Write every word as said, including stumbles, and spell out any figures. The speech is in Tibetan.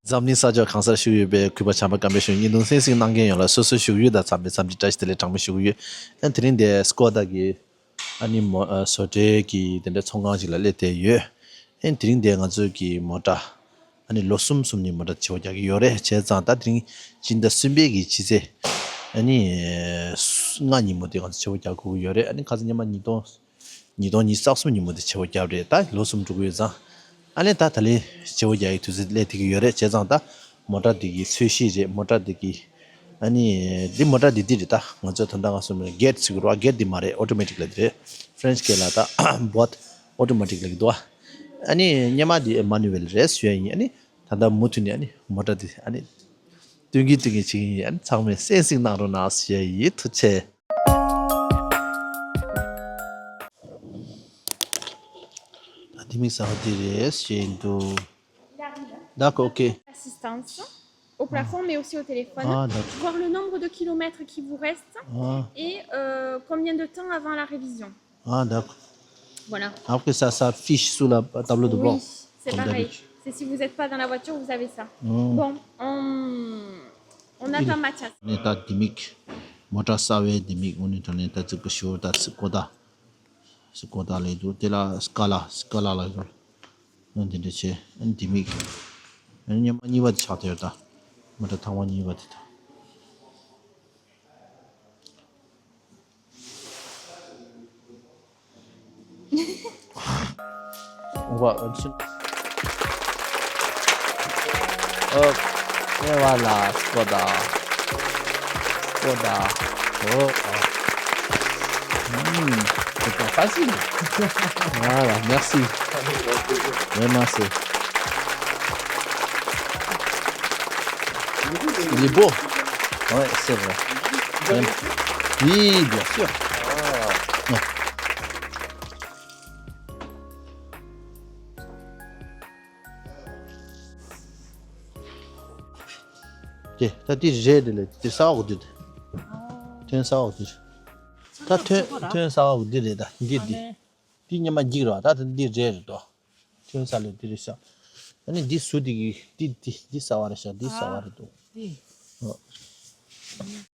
འཛམ་གླིང་ས་ཕྱོགས་གང་སར་བཞུགས་ཡོད་པའི་གུས་པ་བྱམས་པ་སྐམ་པའི་ཞུ་བརྙན་ཐུང་གསན་གཟིགས་གནང་མཁན་ཡོངས་ལ་སོ་སོའི་བཞུགས་ཡུལ་དང་འཚམས་པའི་འཚམས་འདྲི་བཀྲ་ཤིས་བདེ་ལེགས་གྲངས་མེད་ཞུ་གི་ཡོད། ཨ་དེ་རིང་འདི་སྐོ་ད་གི་ཨ་ནི་མོ་ཨ་བཟོ་གྲྭའི་གི་དེ་འདྲ་ཚོང་ཁང་ཞིག་ལ་སླེབས་བསྡད་ཡོད། ཨ་དེ་རིང་འདི་ང་ཚོའི་གི་མོ་ཊ་ཨ་ནི་ལོ་གསུམ་གསུམ་གཉིས་མོ་ཊ་བརྗེ་པོ་རྒྱག་གི་ཡོད་རེད། བྱས་ཙང་ད་དེ་རིང་སྤྱི་ཟླ་གསུམ་པའི་གི་ཕྱི་ཚེས་ཨ་ནི་ལྔ་ཉིན་མོ་དེ་ང་ཚོ་བརྗེ་པོ་རྒྱག་དགོས་ཀྱི་ཡོད་རེད། ཨ་ནི་ཁ་སང་ཉི་མ་ཉིས་སྟོང་ཉིས་སྟོང་ཉི་ཤུ་རྩ་གསུམ་ཉིན་མོ་དེ་བརྗེ་པོ་བརྒྱབ་རེད། ད་ལོ་གསུམ་འགྲོ་གི་ཡོད་ཙང་། ཨ་ནི་ད་ད་ལན་བརྗེ་པོ་རྒྱག་ཡའི་དུས་ཚོད་སླེབས་བསྡད་ཀྱི་ཡོད་རེད། བྱས་ཙང་ད་མོ་ཊ་འདི་གི་ཚོས་གཞི་རེད། མོ་ཊ་འདི་གི་ཨ་ནི་འདི་མོ་ཊ་འདི་འདི་རེད། ད་ང་ཚོས་ད་ལྟ་ང་གསུམ་གེ་ཊི་ཟེར་གི་རེད་པ། གེ་ཊི་འདི་མ་རེད། ཨོ་ཊོ་མེ་ཊིག་ལབ་འདི་རེད། ཧྥ་རན་ཆི་སྐད་ལ་ད་བོ་ཊི་ཨོ་ཊོ་མེ་ཊིག་ལབ་ཀྱི་འདུག་པ། ཨ་ནི་སྔོན་མ་འདི་མེ་ནུ་ཝལ་རེད་ཞུ་ཡ་ཡིན། ཨ་ནི་ད་ལྟ་མུ་མཐུད་ནས་ཨ་ནི་མོ་ཊ་འདི་ཨ་ནི་སྟོན་གི་སྟོན་གི་བྱེད་ཀྱི་ཡིན། ཨ་ནི་ཚང་མས་གསན་གཟིགས་གནང་རོགས་གནང་ཞུ་ཡ་ཡིན། ཐུགས་རྗེ་ཆེ། ད་ལྡེ་མིག་གསར་པ་འདི་རེད་ཞུ་ཡ་ཡིན་འདུག། D'accord, ok. Assistance au plafond, mais aussi au téléphone. Ah, d'accord. Voir le nombre de kilomètres qui vous reste Ah, et euh, combien de temps avant la révision. Ah, d'accord. Voilà. Après, ça s'affiche sous la tableau de bord, oui, c'est comme pareil. C'est si vous n'êtes pas dans la voiture, vous avez ça. Hmm. Bon, on, on attend Mathias. ནས་ད་ལྡེ་མིག་མོ་ཊ་གསར་པའི་ལྡེ་མིག་དངོས་གནས་དྲང་གནས་ད་རྩིག་པ་ཞུ་ད་རྩིག་པ་ད། སི་ཀོ་ད་ལས་འདུག། དེ་ལ་སི་ཀ་ལ་སི་ཀ་ལ་ལ་ཡོད། ཨ་འདི་འདྲ་བྱས། ཨ་ལྡེ་མིག། ཨ་སྔོན་མ་གཉིས་པ་དེ་ཆགས་བསྡད་ཡོད་ད། མོ་ཊ་ཐེངས་མ་གཉིས་པ་དེ་ད། ཨ་ཨ་ཨ། Et voilà, Skoda. Skoda. Oh, oh. Hmm, c'est pas facile. Voilà, merci. Vraiment, c'est. Il est beau. Ouais, c'est vrai. Oui, bien sûr. Ouais. དེ་ད་དེ་རེད་དེ་ལས་དེ་གསར་པ་འདི་དེ། ཐོན་གསར་པ་འདི་རེད། ད་ཐོན་ཐོན་གསར་པ་འདི་རེད། ད་འདི་འདི་འདི་སྔོན་མ་འགྱིག་རེད་པ། ད་དེ་འདི་རེད་རེད་དོ། ཐོན་གསར་ལས་འདི་རེད་ཤག། ཨ་ནི་འདི་ཟུར་འདི་གི་འདི་འདི་འདི་གསར་པ་རེད་ཤག། འདི་གསར་པ་རེད་འདུག། འདི། ཨོ།